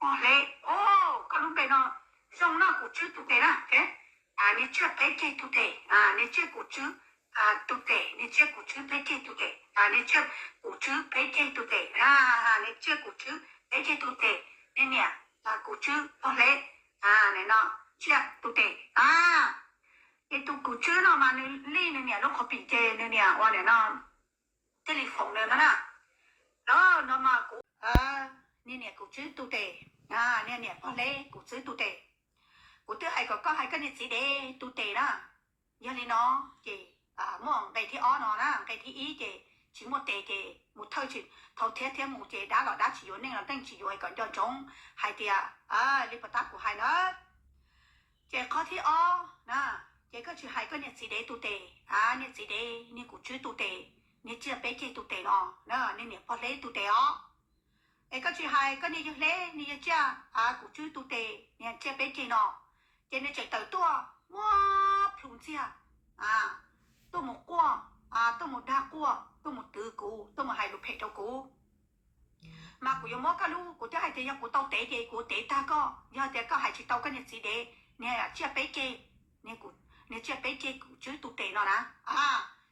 pog hleb. Koj lub npe no zoo no, kuv tswb tu tes na. Niag tsiaj peb ceg tu tes, niag tsiaj kuv tswb tu tes, niag tsiaj kuv tswb peb ceg tu tes, niag tsiaj kuv tswb peb ceg tu tes, niag tsiaj kuv tswb peb ceg tu tes, niag niam kuv tswb pog hleb, no tsiaj tu tes. Ces tus kuv tswb no mas nws lij nws niam lub qhov pim ces nws niam ua niam no thiaj li foom nws no na. Los no mas kuv, niag niam kuv tswb tu tes, niag niam pog hleb kuv tswb tu tes. Kuv twb hais kom koj hais koj niag txiv dev tu tes na. Yog li no ces muaj nqe thib ob no na, nqe thib ib ces tsis muaj tes ces mus thawj tsis thau thiab thiab mus ces dab los dab tsis yuav neej los neej tsis yuav, kom nco ntsoov hais tias li puas tab kuv hais na. Ces qhov thib ob na, ces koj tsis hais koj niag txiv dev tu tes, niag txiv dev niag kuv tswb tu tes, niag tsiaj peb ceg tu tes no, niag niam pog hleb tu tes os. Es koj tsis hais koj niag yawg hleb niag yawg tsiaj kuv tswb tu tes niag tsiaj peb ceg no, ces nws tseem tawm tuaj muab plhu ntxiag tuaj mus quaj, tuaj mus dag quaj, tuaj mus twv kuv, tuaj mus hais lus phem rau kuv. Mas kuv yuav muab koj lub, kuv twb hais tias yog kuv tau tev ces kuv tev tag koj. Yog tias koj hais tsis tau koj niag txiv dev niag tsiaj peb ceg, niag tsiaj peb ceg kuv tswb tu tes no na,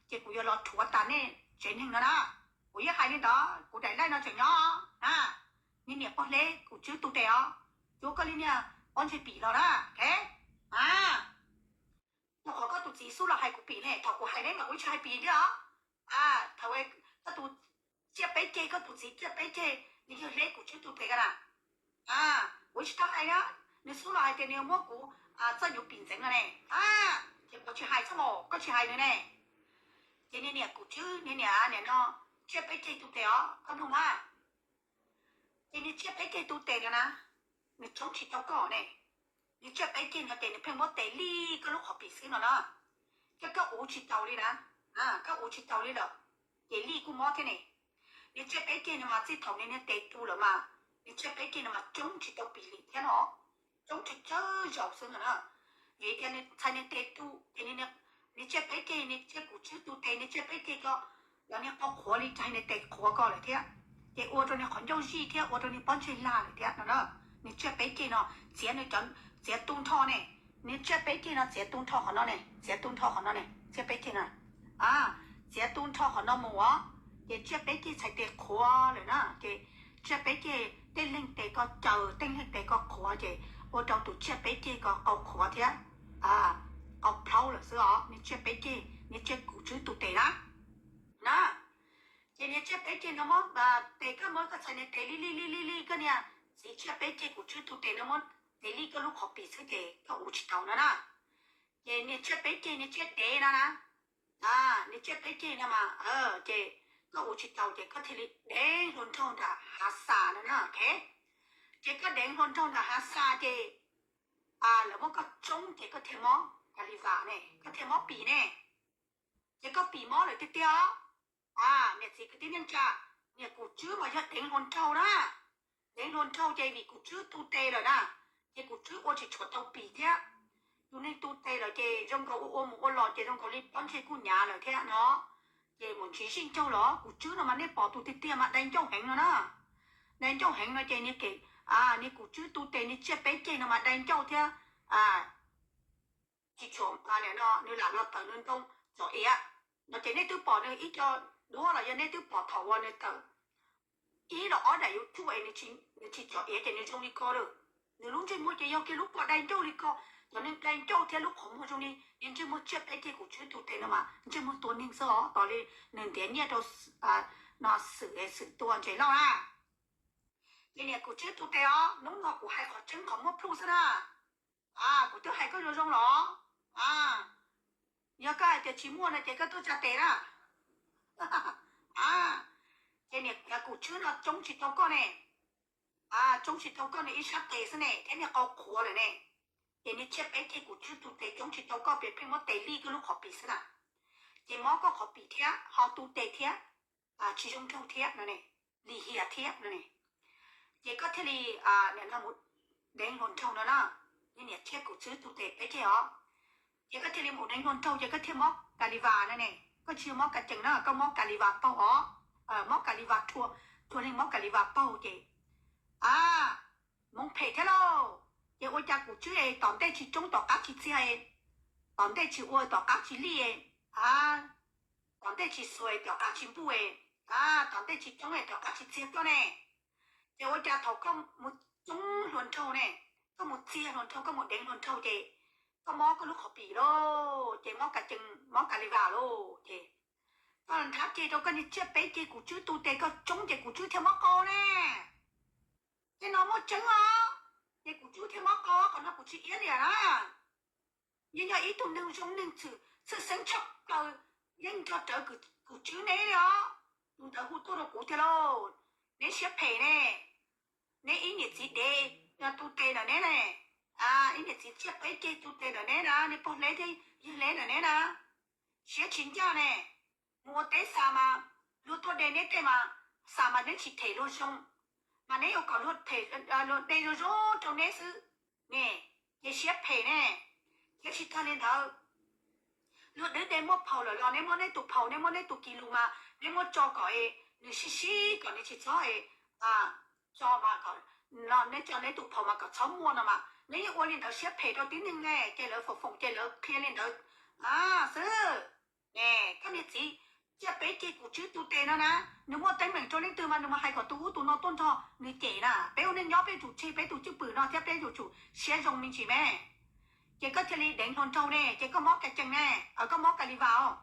ces kuv yuav los rhuav tas nej tsev neeg no na. Kuv yeej hais li ntawd, kuv daim laij no tseem nyob na. Niag niam pog hleb kuv tswb tu tes os, cuab koj li niag pob ntseg pim los na. Rau qhov koj tus txiv xub los hais kuv pim ne, thaum kuv hais neb mas kuv tsis hais pim thiab os. Thaum koj tus tsiaj peb ceg, koj tus txiv tsiaj peb ceg, nws yawg hleb kuv tswb tu tes ka na. Kuv tsis tau hais na, nws xub los hais tias nws muab kuv txoj nyuv pim ntxeev no ne. Ces kuv tsis hais txhob mas koj tsis hais nws ne. Ces niag niam kuv tswb niag niam niam no tsiaj peb ceg tu tes os, koj mloog na. Ces niag tsiaj peb ceg tu tes no na, nws tsoob tsis tau koj ne. Niag tsiaj peb ceg no ces nws pheej muab tes lij koj lub qhov pim xwb no na. Ces koj uv tsis taus li na, koj uv tsis taus li lawm, ces lij kuj mob thiab ne. Niag tsiaj peb ceg no mas txij thaum nws niag tes tu lawm mas, niag tsiaj peb ceg no mas tsoob tsis tau pim li thiab no, tsoob tsawg tsawg zaus xwb no na. Vim tias nws txhais niag tes tu ces niag tsiaj peb ceg, niag tsiaj kuv tswb tu tes, niag tsiaj peb ceg ko los niag qau qhuav li cas niag tes qhuav ko lawm thiab. Ces ua rau niag qhov ncauj zij thiab ua rau niag pob ntseg lag lawm thiab no na. Niag tsiaj peb ceg no txiav nws cov, txiav tu nrho ne. Niag tsiaj peb ceg no txiav tu nrho qhov no ne, txiav tu nrho qhov no ne, tsiaj peb ceg no, txiav tu nrho qhov no mus os. Ces tsiaj peb ceg txhais tes qhuav lawm na, ces tsiaj peb ceg tej leeg tes ko caws, tej leeg tes ko qhuav, ces ua rau tus tsiaj peb ceg ko qau qhuav thiab qau plhaub lawm xwb os. Niag tsiaj peb ceg, niag tsiaj kuv tswb tu tes na, na. Ces niag tsiaj peb ceg no muab tes, koj muab koj txhais niag tes lij lij lij lij lij koj niag txiv tsiaj peb ceg kuv tswb tu tes no muab tes lij koj lub qhov pim xwb ces koj uv tsis tau no na. Ces niag tsiaj peb ceg, niag tsiaj dev no na, niag tsiaj peb ceg no mas, ces koj uv tsis tau ces koj thiaj li deev hluas nraug nram hav xas no na. Ces koj deev hluas nraug nram hav xas ces lawv muab koj tsoob ces koj thiaj mob ka li vas ne, koj thiaj mob pim ne. Ces koj pim mob lawm tiag tiag os. Niam txiv kwv tij neej tsa, niag kuv tswb mas yog deev hluas nraug na. Deev hluas nraug ces vim kuv tswb tu tes lawm na, ces kuv tswb ua tsis tshua tau pim thiab. Tus neeg tu tes lawm ces zoo nkaus ua ua mus ua los ces zoo nkaus li pob ntseg kuj hnyav lawm thiab no. Ces mus ntsib zij ncaug los kuv tswb no mas nej pom tus tiag tiag mas dai ncauj heev no na. Dai ncauj heev no ces niag kuv tswb tu tes niag tsiaj peb ceg no mas dai ncauj thiab. Tsis tshua, nws lam los tawm nws ntoo tsom iav no ces nej twb pom nws ib co duab los yog nej twb pom thaum uas nws tawm ib los ob daim YouTube es nws tsis tsom iav ces nws zoo li ko lawm. Nws lub ntsej muag ces yog kiag lub pob dai ncauj li ko, cov neeg dai ncauj thiab lub qhov muag zoo li niag ntsej muag tsiaj peb ceg kuv tswb tu tes no mas ntsej muag tua neeg xwb os, tos li nws ntiav nyiaj rau no xwm es xwm tua ntses loj na. Ces niam kuv tswb tu tes os, hnub no kuv hais qhov tseeb qhov muab plhu xwb na. Kuv twb hais koj zoo zoo los, yog koj hais tias tsis muaj no ces koj tuaj tsa tes na. Ces niam kuv tswb no tsoob tsis tau koj ne, tsoob tsis tau koj, nws ib sab tes xwb ne thiab niag qau qhuav lawm ne. Ces niag tsiaj peb ceg kuv tswb tu tes tsoob tsis tau koj, pheej muab tes lij koj lub qhov pim xwb na. Ces mob koj qhov pim thiab ho tu tes thiab, tsis zoo nraug thiab no ne, lim hiam thiab no ne. Ces koj thiaj li mus deev hluas nraug no na, niag niam tsiaj kuv tswb tu tes peb ceg os. Ces koj thiaj li mus deev hluas nraug ces koj thiaj mob ka li vas no ne. Koj tsis yog mob ka cees na, koj mob ka li vas paug os. Mob ka li vas rhuav, rhuav neeg mob ka li vas paug ces a cas kuv tswb es tom ntej tsis tsoob tom qab tsis txiag, tom ntej tsis ua tom qab tsis lij, a, tom ntej tsis xuas tom qab tsis npuj, a, tom ntej tsis coob es tom qab tsis txiag koj ne. Ces ua cas thaum koj mus coob hluas nraug ne, koj mus txiag hluas nraug, koj mus deev hluas nraug ces koj mob koj lub qhov pim lauj, ces mob ka cees, mob ka li vas lauj. Ces koj nrhav ceg rau koj niag tsiaj peb ceg kuv tswb tu tes koj tsoob ces kuv tswb thiaj mob qau ne. Tej no muaj tseeb os, ces kuv tswb thiaj mob qau, qhov no kuv tsis iab li na. Yeej yog ib tug neeg zoo neeg txwm txhawj xeeb tshaj plaws, yeej nrog rawv kuv tswb neb li os. Tus ntawd hu tuaj rau kuv tiag lauj, neb siab phem ne. Neb ib niam txiv dev tu tes ntawm neb ne, ib niam txiv tsiaj peb ceg tu tes ntawm neb na, neb pog hleb thiab yawg hleb ntawm neb na, siab tsis ncaj ne. Mus ua teb xa mas luag tuaj de neb tej mas, xa mas neb tsis them luag zoo, mas neb yuav kom luag them, luag de zoo zoo rau neb xwb ne. Ces siab phem ne. Thiab tsis tag li ntawd, luag twb de muaj phaum lawm los neb muab neb tus phaum, neb muab neb tus kis lus mas neb muab tso kom nws sib sib kom nws tsis txhob tso, neb tso neb tus phaum mas kom txhob muaj no mas neb yeej ua li ntawd siab phem rau tib neeg ne, ces lawv foom foom ces lawv qhia li ntawd xwb. Koj niag txiv tsiaj peb ceg kuv tswb tu tes no na, nws muaj teeb meem rau leej twg mas nws mus hais kom tus ub tus no tuaj nrog nws cem na. Peb ua neej nyob peb yuav tsum tseg peb tus cwj pwm no thiab peb yuav tsum siab zoo me ntsis me. Ces koj thiaj li deev hluas nraug ne, ces koj mob ka cees ne, koj mob ka li vas os.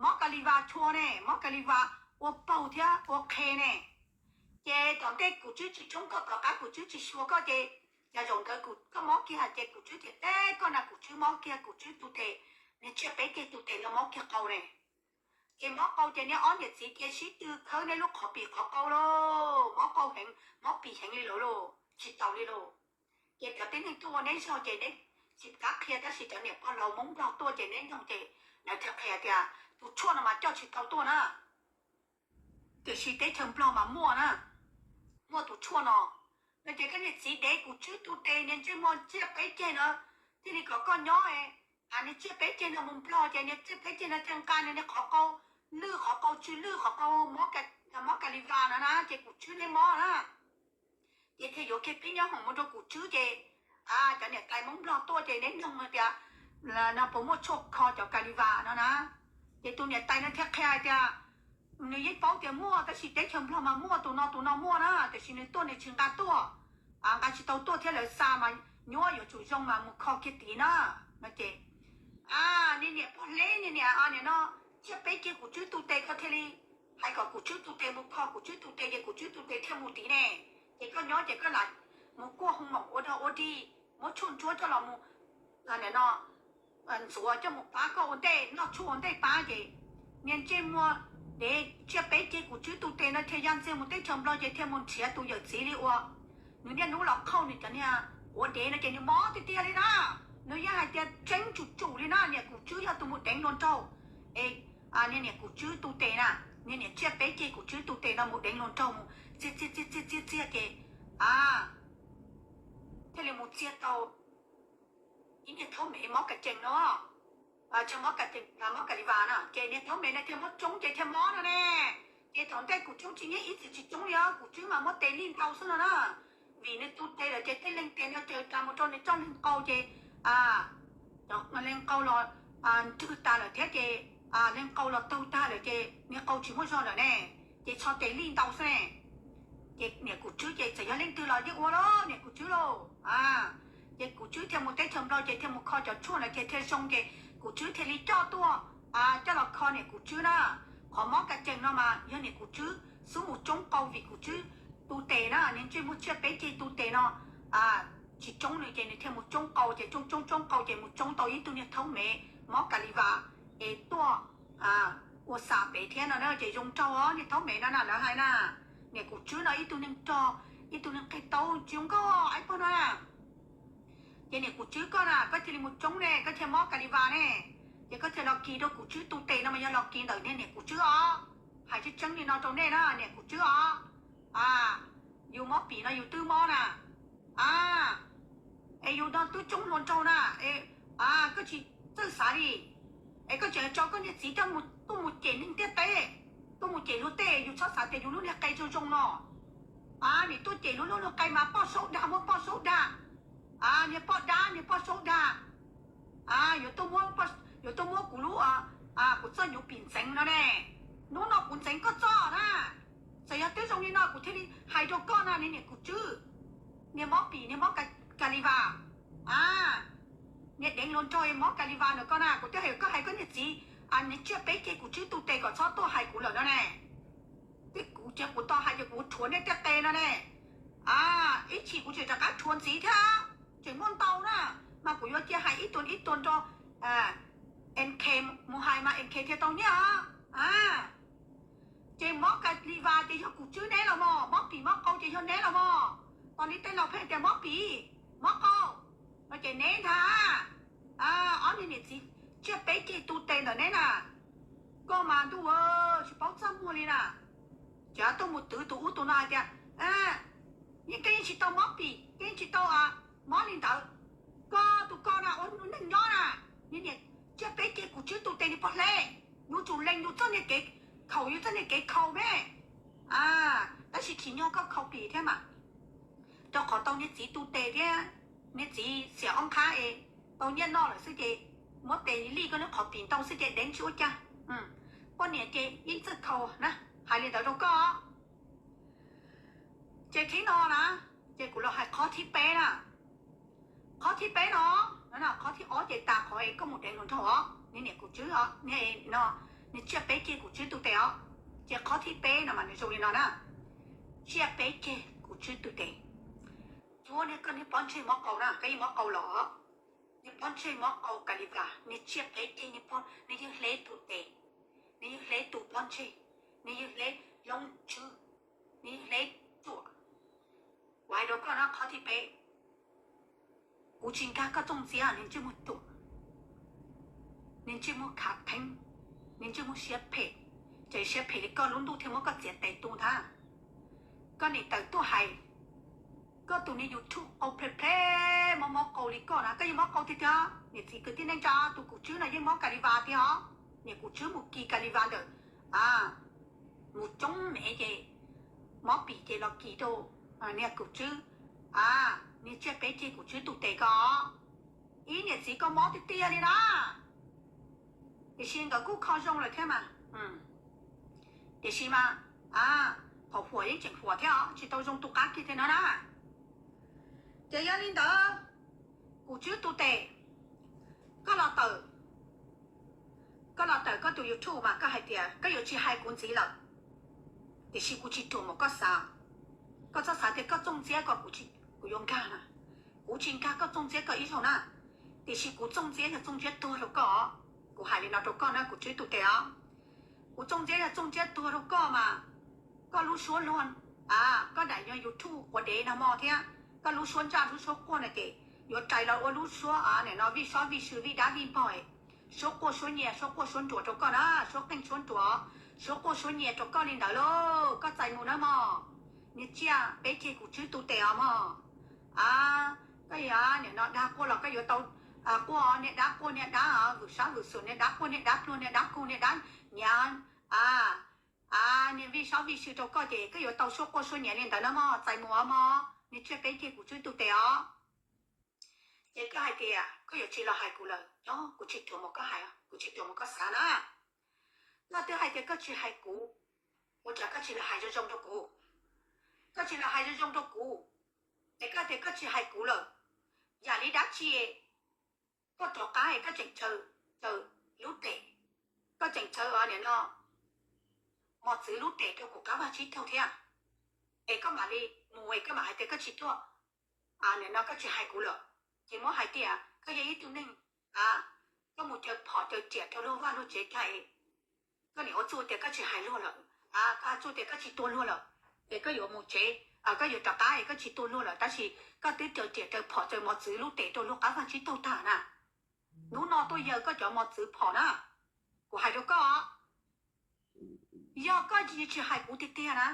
Mob ka li vas tshua ne, mob ka li vas ua paug thiab ua qhe ne. Ces tom ntej kuv tswb tsis tsoob koj, tom qab kuv tswb tsis xyuas koj ces, yog zaum ntawd koj mob kiag ces kuv tswb tias teb koj na, kuv tswb mob kiag, kuv tswb tu tes, niag tsiaj peb ceg tu tes los mob kiag qau ne. Ces mob qau ces niag ob niam txiv cia sib tw khawb neb lub qhov pim qhov qau lauj, mob qau heev, mob pim heev li lauj, tsis taus li lauj. Ces cov tib neeg tuaj ua neb zog ces neb tsis kam qhia, tab sis cov niam pog laus Hmoob Nplog tuaj ces neb noog ces lawv thiaj qhia tias tus tshuaj no mas coj tsis tau tuaj na, tiam sis teb chaws Nplog mas muaj na, muaj tus tshuaj no. No ces koj niag txiv dev kuv tswb tu tes, niag ntsej muag tsiaj peb ceg no thiaj li kom koj nyob, niag tsiaj peb ceg no mus Nplog ces niag tsiaj peb ceg no thiaj nqa nws niag qhov qau lwj, qhov qau tsw lwj, qhov qau mob ka li vas no na, ces kuv tswb neb mob na. Ces thiaj yuav kiag peb nyob hoom mus rau kuv tswb ces cov niam tais Hmoob Nplog tuaj ces neb noog tias no puas muaj tshuaj kho cov ka li vas no na. Ces tus niam tais no thiaj qhia hais tias nws yeej paub tias muaj, tab sis teb chaws Nplog mas muaj, tus no tus no muaj na, tiam sis nws tuaj nws tsis nqa tuaj, nqa tsis tau tuaj thiab, lawv xa mas nyuaj, yuav tsum zoo mas mus kho kiag tid na. No ces niag niam pog hleb, niag niam, niam no, tsiaj peb ceg kuv tswb tu tes, koj thiaj li hais kom kuv tswb tu tes mus kho kuv tswb tu tes, ces kuv tswb tu tes thiaj mus tid ne. Ces koj nyob ces koj lam mus kuaj hoo maum ua dog ua dig, muab tshuaj ntsuab coj los mus, no, ntxuav coj mus pab koj ua ntej, noj tshuaj ua ntej pab ces niag ntsej muag dev tsiaj peb ceg kuv tswb tu tes no thiaj ya ntxiag mus teb chaws Nplog ces thiaj mus nrhiav tus yawm txiv li uas nws niaj hnub los qhauj nws cov niag quav dev no ces nws mob tiag tiag li na. Nws yeej hais tias tseeb tsum tsum li na, niam kuv tswb yog tus mus deev hluas nraug, es niag niam kuv tswb tu tes na, niag niam tsiaj peb ceg kuv tswb tu tes no mus deev hluas nraug mus txiag txiag txiag txiag txiag ces thiaj li mus txiag tau ib niag thaub mev mob ka cees no, mob ka li vas no ces niag thaub mev no thiaj mob tsoob ces thiaj mob no ne. Ces thaum ntej kuv tsoob tsis nyiam ib txwm tsis tsoob li os, kuv tswb mas muab tes lij ntau xwb no na. Vim nws tu tes lawm ces tej leeg tes no ces tas mus rau nws txoj leeg qau ces leeg qau los nrwg tas lawm thiab ces leeg qau los taug tag lawm ces niag qau tsis muaj zog lawm ne, ces txho tes lij ntau xwb ne. Ces niam kuv tswb ces txawm yog leej twg los yeej ua lauj, niam kuv tswb lauj. Ces kuv tswb thiaj mus teb chaws Nplog ces thiaj mus kho cov tshuaj ntawd ces thiaj zoo ces kuv tswb thiaj li coj tuaj, coj los kho niam kuv tswb na. Qhov mob ka cees no mas yog niam kuv tswb xub mus tsoob qau vim kuv tswb tu tes na, niag ntsej muag tsiaj peb ceg tu tes no tsis tsoob nws ces nws thiaj mus tsoob qau ces tsoob tsoob tsoob qau ces mus tsoob tau ib tug niag thaub mev mob ka li vas es tuaj ua xa pem thiab no na, ces zoo nraug os niag thaub mev no na, lawv hais na. Niam kuv tswb no ib tug neeg rog, ib tug neeg qig tau tsis zoo nkauj ib pog no na. Ces niam kuv tswb koj na, koj thiaj li mus tsoob ne, koj thiaj mob ka li vas ne. Ces koj thiaj los kis rau kuv tswb tu tes no mas yog los kis ntawm niag niam kuv tswb os. Hais tseeb tseeb li no rau nej na niam kuv tswb os. Yus mob pim no yus twb mob na. Es yus no twb tsoob hluas nraug na, koj tsis txawj xav li. Es koj tseem tso koj niag txiv coj tuaj mus cem neeg ntiaj teb, tuaj mus cem luag tej, yus txhob xav tias yus lub niag qe zoo zoo no. Nim tuaj cem luag lub niag qe mas poj saub dag muab poj saub dag. Niag poj dab, niag poj saub dag, yuav tuaj muab kuv lub, kuv txoj nyuv pim ntxeev no ne. Hnub no kuv ntxeev koj txoj na. Txawm yog twb zoo li no kuv thiaj li hais rau koj na, niag niam kuv tswb, niag mob pim, niag mob ka li vas, niag deev hluas nraug mob ka li vas na koj na. Kuv twb hais koj, hais koj niag txiv, niag tsiaj peb ceg kuv tswb tu tes kom txhob tuaj hais kuv lawm no ne. Ces kuv, ces kuv tau hais ces kuv rhuav nej tej qe no ne. Ib chim kuv tseem rov qab rhuav ntxiv thiab, tseem muaj ntau na, mas kuv yuav cia hais ib tug ib tug nrog N K mus hais mas N K thiaj tau nyiaj os. Ces mob ka li vas ces yog kuv tswb neb los mog, mob pim mob qau ces yog neb los mog. Tos li tej laus pheej tias mob pim mob qau no ces neb ntag. Ob niag niam txiv tsiaj peb ceg tu tes ntawm neb na. Koj mas ntuj, tsis paub txaj muag li na. Ces tuaj mus twv tus ub tus no hais tias, yeej, koj yeej tsis tau mob pim, koj yeej tsis tau mob li ntawd. Koj tus ko na ua neeg nyob na, niag niam tsiaj peb ceg kuv tswb tu tes niag pog hle, yus tsum lees yus txoj niag kev khaum, yus txoj niag kev khaus me. Tab sis tsim nyog koj khaus pim thiab mas, rau qhov tau niag txiv tu tes thiab niag txiv xiam ob qhab es tau nyiaj noj lawm xwb ces muab tes lij koj lub qhov pim ntau xwb ces deev tsis ua cas. Poj niam ces yeej txawj khaus na, hais li ntawd rau koj. Ces thib no na, ces kuv los hais qhov thib peb na. Qhov thib peb no, qhov thib ob ces tas qhov es koj mus deev hluas nraug os, niag niam kuv tswb os, niag no, niag tsiaj peb ceg kuv tswb tu tes os. Ces qhov thib peb no mas nws zoo li no na. Tsiaj peb ceg kuv tswb tu tes. Cuag niag koj niag pob ntseg mob qau na, koj yeej mob qau los, niag pob ntseg mob qau ka li vas, niag tsiaj peb ceg niag pob, nws yeej hle tu tes, nws yeej hle tu pob ntseg, nws yeej hle loob tswb, nws yeej hle ruam. Kuv hais rau koj na, qhov thib peb, kuv tsis nkag koj txooj ntxiab niag ntsej muag ruam, niag ntsej muag khav theeb, niag ntsej muag siab phem, ces siab phem li koj lub ntuj thiaj muab koj txiav tes tu ntag. Koj niam tawm tuaj hais, koj tus niag YouTube qau ple ple, mob mob qau li koj na, koj yeej mob qau tiag tiag. Niam txiv kwv tij neej tsa, tus kuv tswb no yeej mob ka li vas tiag os. Niam kuv tswb mus kis ka li vas ntawm, mus coob me ces mob pim ces los kis rau niag kuv tswb, niag tsiaj peb ceg kuv tswb tu tes ko. Ib niam txiv koj mob tiag tiag li na. Tiam sis nkawd kuj kho zoo lawm thiab mas. Tiam sis mas, thaum huam yeej tseem huam thiab os, tsis tau zoo tu qab kiag thiab no na. Ces yog li ntawd, kuv tswb tu tes, koj los tawm, koj los tawm koj tus YouTube mas koj hais tias koj yuav tsis hais kuv ntxiv lawm. Tiam sis kuv tsis ruam mus koj xav, koj txhob xav tias koj txooj ntxiab ko kuv yuav nkag na. Kuv tsis nkag koj txooj ntxiab ko ib zaug na. Tiam sis kuv txooj ntxiab yog txooj ntxiab tuag rau koj. Kuv hais li no rau koj na, kuv tswb tu tes os. Kuv txooj ntxiab yog txooj ntxiab tuag rau koj mas, koj lub suab luag, koj daim nyuag YouTube quav dev nag hmo thiab koj lub suab ntsaj lub suab quaj no ces yuav rais los ua lub suab nim no vij sob vij sw vij dab vij npog, suab quaj suab nyias suab quaj suab nruas rau koj na, suab qeej suab nruas, suab quaj suab nyias rau koj li ntawd lauj. Koj txais mus nawb mog, niag tsiaj peb ceg kuv tswb tu tes os mog. Koj yuav nim no dag quaj los koj yuav tau quaj, niag dab quaj niag dab vwm sab vwm xum, niag dab quaj niag dab pluag, niag dab kug niag dab nyiav, niag vij sob vij sw rau koj ces koj yuav tau suab quaj suab nyiav li ntawd na mog, txais mus os mog, niag tsiaj peb ceg kuv tswb tu tes os. Ces koj hais tias koj yuav tsis los hais kuv lawm, yog kuv tsis ruam mus koj hais, kuv tsis ruam mus koj xav na. Koj twb hais tias koj tsis hais kuv, ua cas koj tsis los hais zoo zoo rau kuv? Koj tsis los hais zoo zoo rau kuv, es koj tias koj tsis hais kuv lawm, yam li dab tsi koj rov qab es koj tseem tsaws, tsaws lub tes, koj tseem tsaws nim no mos txwv lub tes rau kuv qab vaj tsib taug thiab, es koj mam li mus es koj mam hais tias koj tsis tuaj, nim no koj tsis hais kuv lawm. Ces muab hais tias koj yog ib tug neeg, koj mus caws phom caws riam rau luag vaj luag tsev tag es koj niam ua txuj tias koj tsis hais luag lawm, koj ua txuj tias koj tsis tua luag lawm, es koj yuav mus tsev, koj yuav rov qab es koj tsis tua luag lawm, tab sis koj twb caws riam caws phom caws mos txwv lub tes rau luag qab vaj tsib taug tag na. Hnub no tuaj yaws koj cov mos txwv phom na, kuv hais rau koj, yog koj tsis hais kuv tiag tiag na,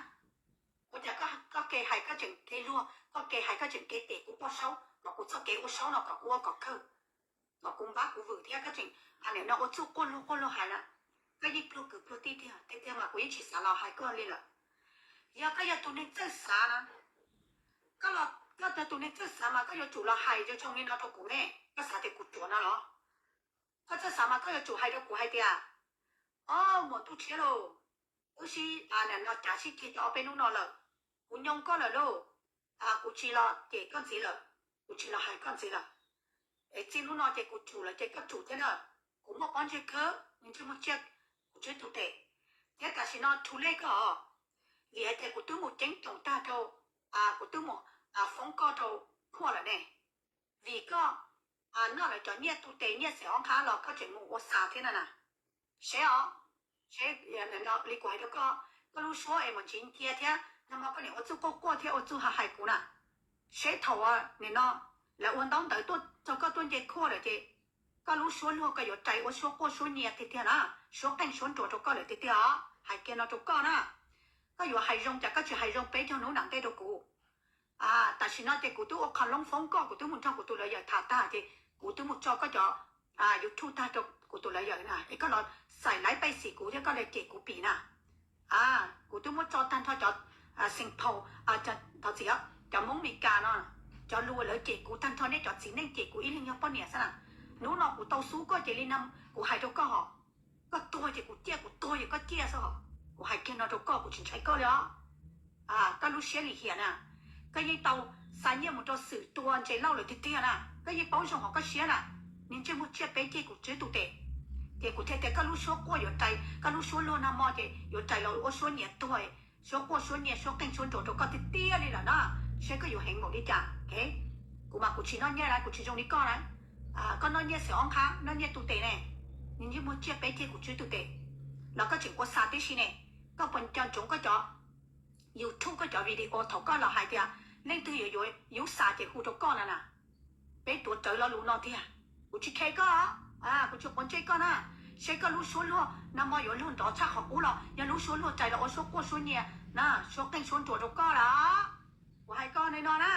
ua cas koj ke hais koj tseem ke luag, koj ke hais koj tseem ke tes kuv poj saub kom kuv txoj kev ua saub no kom kuv ua kom kawg, kom kuv npab kuv vwm thiab koj tseem nim no ua txuj quaj luag quaj luag hais na. Koj yeej pluag kwv pluag tij tiag tiag mas kuv yeej tsis xav los hais koj li lawm. Yog koj yog tus neeg txawj xav na, koj los, koj Tus neeg txawj xav mas koj yuav tsum los hais zoo zoo li no rau kuv ne, koj xav tias kuv ruam no los? Koj txawj xav mas koj yuav tsum hais rau kuv hais tias, o, muam Ntuj Tshiab lauj, wb sib, no cav sib ceg tau ob peb hnub no lawm, kuv nyoo koj lawm lauj, kuv tsis los cem koj ntxiv lawm, kuv tsis los hais koj ntxiv lawm. Es txij hnub no ces kuv tsum lawm ces koj tsum thiab na. Kuv muaj pob ntseg kawg, ntsej muag tsiaj, kuv tswv tus tes. Thiab tam sim no thu lej koj os, vim hais tias kuv twb mus ceeb toom tag rau, kuv twb mus foob koj rau khuaj lawm ne. Vim koj noj lawv cov nyiaj tu tes nyiaj xeem ob nqhab los koj tseem mus ua xas thiab na na. Seb os, seb li kuv hais rau koj, koj lub suab es mus ntsiv ncia thiab nag hmo koj niam ua txuj quaj quaj thiab ua txuj hais hais kuv na. Seb thaum nim no lawv ua ntaub ntawv tuaj txog koj tuaj nce khuaj lawm ces koj lub suab luag koj yuav rais ua suab quaj suab nyias tiag tiag na, suab qeej suab nruas rau koj lawm tiag tiag os. Hais kiag no rau koj na, koj yuav hais zoo cas koj tsis hais zoo peb caug hnub nram ntej rau kuv. Tam sim no ces kuv twb ua qhov loob foob koj, kuv twb mus nrog kuv tus lawv yawm tham tag ces kuv twb mus tso koj cov YouTube tag rau kuv tus lawv yawm na, es koj los xais laiv pej xim kuv thiab koj los cem kuv pim na. Kuv twb muab tso tag nrho cov xeem phaum, thov txim, cov Hmoob Mes Kas no, cov lus lawv cem kuv tag nrho, nej cov txiv neej cem kuv ib leeg yog poj niam xwb na. Hnub no kuv tau xub koj ces li no kuv hais rau koj hos, koj tuag ces kuv ciaj, kuv tuag ces koj ciaj xwb hos. Kuv hais kiag no rau koj, kuv tsis ntshai koj li os. Koj lub siab lim hiam na, koj yeej tau xa nyiaj mus rau Xwm Tua Ntses Lauj lawm tiag tiag na, koj yeej paub zoo hauv koj siab na. Niag ntsej muag tsiaj peb ceg kuv tswv tus tes, ces kuv thiaj tias koj lub suab quaj yuav rais, koj lub suab luag nag hmo ces yuav rais los ua suab nyias tuag, suab quaj suab nyias suab qeej suab nruas rau koj tiag tiag li lawm na. Seb koj yuav heev npaum li cas. Kuv mas kuv tsis noj nyiaj na, kuv tsis zoo li koj na. Koj noj nyiaj xeem ob nqhab, noj nyiaj tu tes ne, niag ntsej muag tsiaj peb ceg kuv tswv tus tes, los koj tseem ua xas tib si ne. Koj puas nco ntsoov koj cov YouTube, koj cov video thaum koj los hais tias leej twg yuav yuav yub xas ces hu rau koj na na. Peb tuav rawv lo lus no tiag. Kuv tsis khe koj, kuv tsis quav ntsej koj na. Seb koj lub suab luag nag hmo yuav luag nrov tshaj qhov qub los yog lub suab luag rais los ua suab quaj suab nyias na, suab qeej suab nruas rau koj lawm. Kuv hais koj li no na,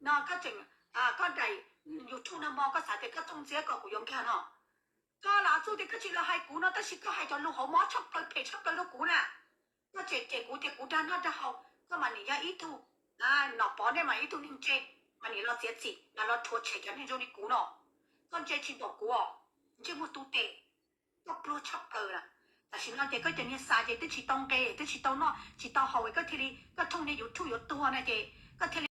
no koj tseem, koj daim YouTube nag hmo koj xav tias koj txooj ntxiab kom kuv yuav nkag no. Koj los txuj tias koj tsis los hais kuv no tab sis koj hais cov lus hauv mob tshaj plaws phem tshaj plaws rau kuv na. Koj tseem cem kuv tias kuv dag noj dag haus, koj mas nim yog ib tug Nom Pov, nej mas ib tug neeg ntse, mas nim los txiav txim los rhuav tshem cov neeg zoo li kuv no. Koj ntse tsis npaum kuv os, ntsej muag tu tes, koj pluag tshaj plaws na. Tam sim no ces koj cov niag xas ces twb tsis tau nqe twb tsis tau noj tsis tau haus es koj thiaj li, koj thooj niag YouTube yuav tuag na ces koj thiaj li